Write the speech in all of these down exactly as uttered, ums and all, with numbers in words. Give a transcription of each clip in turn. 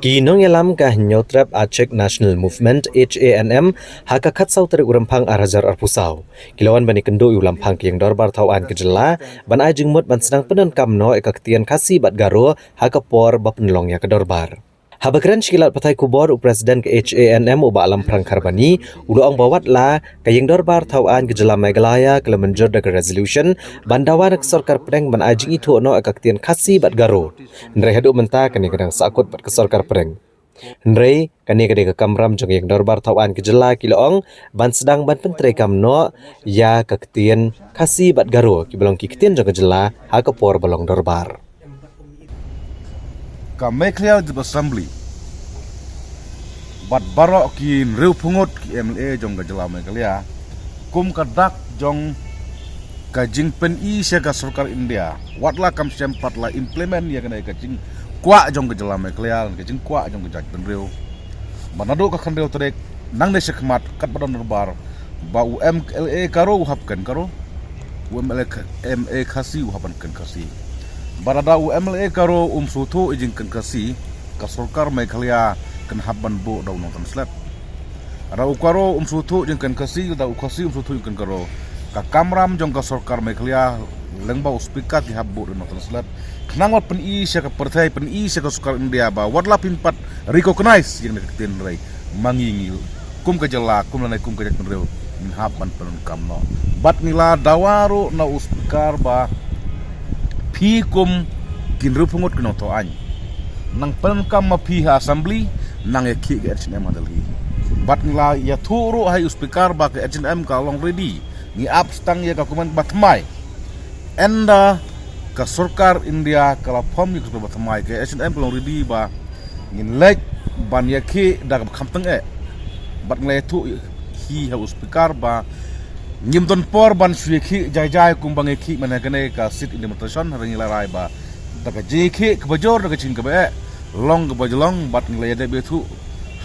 Ki nongïalam ka Hynñiewtrep Achik National Movement, H A N M, ha ka khatsaw tarik u Rymphang ar hajar arphew saw, ki la wan ban ïakynduh ïa u Lamphang ka Ïing Dorbar Thaw Aiñ ka jylla ban ai jingmut ban sdang pyndonkam noh ïa ka ktien Khasi bad Garo ha ka por ba pynlong ïa ka dorbar. Haba kren sha ki lad pathai khubor, u President ka H A N M, u Bah Lamprang Kharbani, u la ong ba wat la ka Ïing Dorbar Thaw Aiñ ka jylla Meghalaya ka la mynjur da ka resolution ban dawa na ka sorkar pdeng ban ai jingithuh noh ïa ka ktien Khasi bad Garo, hynrei haduh mynta kane ka dang sahkut bad ka sorkar pdeng. Hynrei kane ka dei ka kamram jong ka Ïing Dorbar Thaw Aiñ ka jylla, ki la ong, ban sdang ban pyntreikam noh ïa ka ktien Khasi bad Garo, kiba long ki ktien jong ka jylla ha ka por ba long dorbar. Ka Meghalaya Legislative Assembly bad baroh ki hynriewphew ngut ki M L A jong ka jylla Meghalaya, kum ka dak jong ka jingpyni sha ka sorkar India, wat la kam shym pat la implement ïa kane ka jingkwah jong ka jylla Meghalaya, ka jingkwah jong ka jaitbynriew, ba naduh ka khathynriew tarik nangne shakhmat, katba don dorbar, ba u M L A Garo u hap kren Garo, u M L A Kh-, M A Khasi u hap ban kren Khasi. Bad lada u M L A Garo um sngewthuh ïa jingkren Khasi, ka sorkar Meghalaya kan hap ban buh da u nongtranslate. Lada u Garo um sngewthuh ïa jingkren Khasi, lada u Khasi um sngewthuh ïa jingkren Garo, ka kamram jong ka sorkar Meghalaya lyngba u speaker ki hap buh da u nongtranslate. Khnang ba pyni sha ka pyrthei, pyni sha ka sorkar India ba wat la phin pat recognize ïa kane ka ktien, hynrei ma ngi, ngi kum ka jylla, kum lane kum ka jaitbynriew, ngin hap ban pyndonkam noh. Bad ngi la dawa ruh na u speaker ba phi kum ki hynriewphew ngut ki nongthaw aiñ, nang pyndonkam ma phi ha assembly, nang ïakhih ka H A N M ha Delhi. Bad ngi la ïathuh ruh ha u speaker ba ka H A N M ka long ready. Ngi ap tang ïa ka kumne ba thymmai. Ynda ka sorkar India ka la form ïa ka sorkar ba thymmai, ka H A N M ka long ready ba ngin leit ban ïakhih da kaba kham tyngeh. Bad ngi la ïathuh hi ha u speaker ba ngim don por ban shu ïakhih jai jai kumba ngi ïakhih mynne ha kane ka sit in demonstration, hynrei ngi la rai ba da ka jingïakhih kaba jur, da ka jingïakhih kaba eh, long kaba jlong, bad ngi la ïadep ïathuh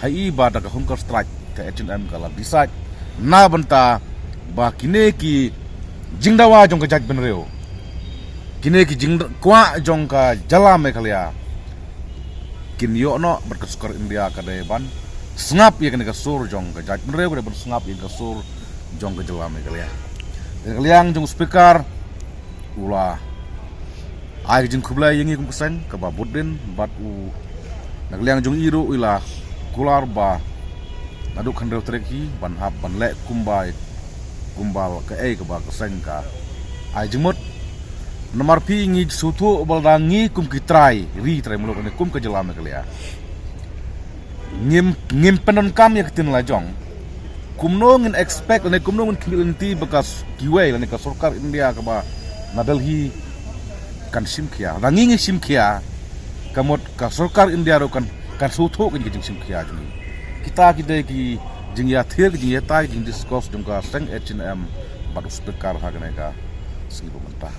ha i ba da ka hunger strike ka H A N M ka la decide na bynta ba kine ki jingdawa jong ka jaitbynriew, kine ki jingkwah jong ka jylla Meghalaya kin ïoh noh, bad ka sorkar India ka dei ban sngap ïa kane ka sur jong ka jaitbynriew, ka dei ban sngap ïa ka sur jong ka jylla Meghalaya. Ka liang jong u speaker u la ai ka jingkhublei ïa ngi kum ka seng kaba bud dien, bad u, na ka liang jong i ruh, i la kular ba naduh ka hynriew tarik hi ban hap ban leh kumba, kumba kaei kaba ka seng ka ai jingmut. Namar phi, ngi sngewthuh ba lada ngi kum ki trai ri trai muluk ne kum ka jylla Meghalaya, ngim, ngim pyndonkam ïa ka ktien lajong, kumno ngin expect lane kumno ngin khmih lynti ba ka s-, kiwei lane ka sorkar India kaba na Delhi kan shim khia? Lada ngi ngi shim khia, ka mut ka sorkar India ruh kan, kan sngewthuh ka jingshim khia jong ngi. Kita ki dei ki jingïathir, ki jingïatai, ki jingdiscuss jong ka seng H A N M bad u speaker ha kane ka sngi ba mynta.